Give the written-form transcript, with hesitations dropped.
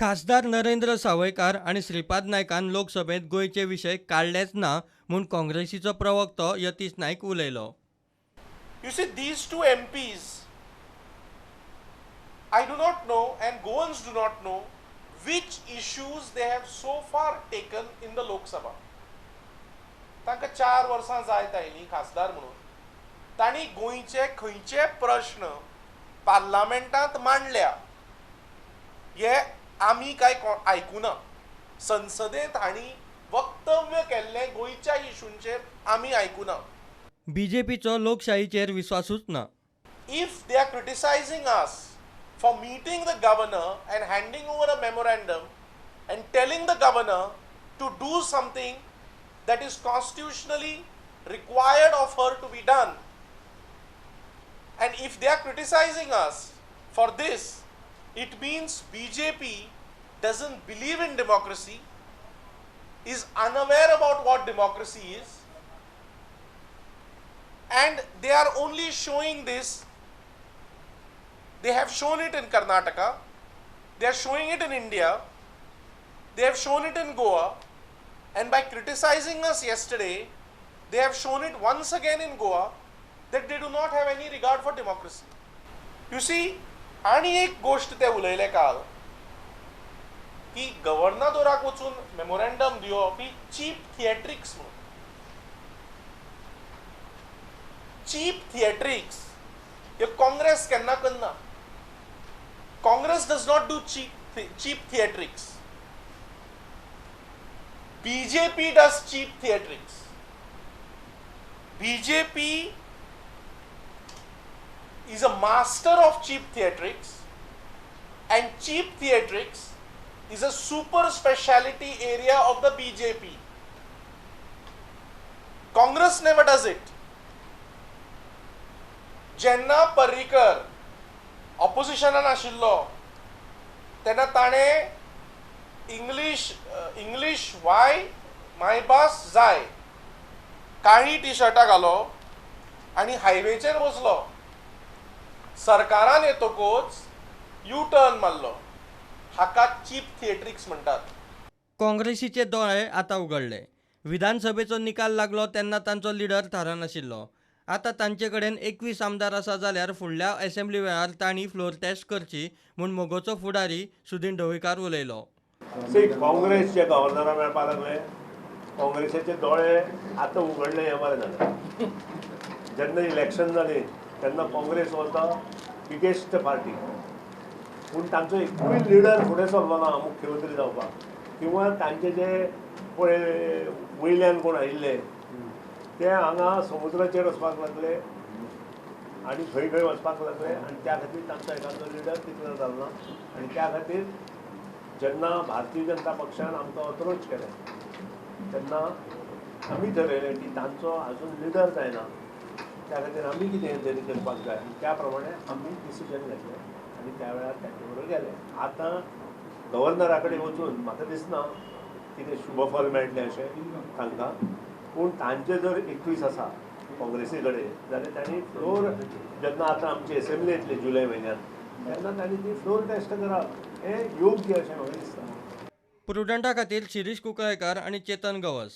खासदार नरेंद्र सावयकार आनी श्रीपाद नायकान लोकसभेंत गोंयचे विशय काडलेच ना म्हूण काँग्रेसीचो प्रवक्तो यतीश नायक उलयलो. You see, these two MPs, I do not know and Goans do not know which issues they have so far taken in the Lok Sabha. तांकां 4 वर्सां जायत आयलीं खासदार म्हणून, तांणी गोंयचे खंयचे प्रश्न पार्लामेंटांत मांडल्या हे आमी कांय आयकुना. संसदेंत हांणी वक्तव्य केल्लें गोंयच्या इशूंचेर आमी आयकुना. बीजेपीचो लोकशाहीचेर विस्वासूच ना. If they are criticizing us for meeting the governor and handing over a memorandum and telling the governor to do something that is constitutionally required of her to be done, and if they are criticizing us for this, it means BJP doesn't believe in democracy, is unaware about what democracy is, and they are only showing this. They have shown it in Karnataka, they are showing it in India, they have shown it in Goa, and by criticizing us yesterday, they have shown it once again in Goa that they do not have any regard for democracy. You see, आनी एक गोश्ट ते उलयले काल की गव्हर्नादोराक वचून memorandum दिवप ही cheap theatrics म्हणून. चीप थिएट्रिक्स हे काँग्रेस केन्ना करना. Congress does not do cheap theatrics. BJP does cheap theatrics. BJP is a master of cheap theatrics, and cheap theatrics is a super speciality area of the BJP. Congress never does it. जेन्ना पर्रीकर ऑपोजिशनान आशिल्लो तेन्ना ताणें English Y मायभास जाय काळी T शर्टां घालो आनी हायवेचेर बसलो. सरकारान येतकूच यू टर्न मारलो. हाका चीप थिएट्रिक्स म्हणटात. काँग्रेसीचे दोळे आतां उगडले. विधानसभेचो निकाल लागलो तेन्ना तांचो लिडर थारनाशिल्लो. आतां तांचे कडेन 21 आमदार आसा जाल्यार फुडल्या असेंब्ली वेळार तांणी फ्लोर टेस्ट करची म्हूण मगोचो फुडारी सुदीन ढवळीकार उलयलो. काँग्रेस जे गव्हर्नरा मेळपाक लागले, काँग्रेसाचे दोळे आतां उगडले हें बरें जालें. जेन्ना इलेक्शन जालें तेन्ना Congress was the biggest party, पूण तांचो एकूय लिडर फुडें सरलो ना मुख्यमंत्री जावपाक, किंवा तांचे जे पळय वयल्यान कोण आयिल्ले ते हांगा समुद्राचेर वचपाक लागले आनी खंय खंय वचपाक लागले, आनी त्या खातीर तांचो एकादो लिडर तितलो जालो ना. आनी त्या खातीर जेन्ना भारतीय जनता पक्षान आमकां अप्रोच केलें तेन्ना आमी ठरयलें की तांचो आजून लिडर जायना, त्या खातीर आमी कितें तरी करपाक जाय. आनी त्या प्रमाणे आमी डिसिजन घेतलें आनी त्या वेळार तांचे बरोबर गेले. आतां गव्हर्नरा कडेन वचून म्हाका दिसना कितें शुभफल मेळटलें अशें तांकां, पूण तांचे जर 21 आसा काँग्रेसी कडेन जाल्यार तांणी फ्लोर जेन्ना आतां आमची एसेंब्ली येतली जुलय म्हयन्यांत तेन्ना तांणी ती फ्लोर टेस्ट करप हें योग्य अशें म्हाका दिसता. प्रुडंटा खातीर शिरीष कुंकळयेंकार आनी चेतन गवस.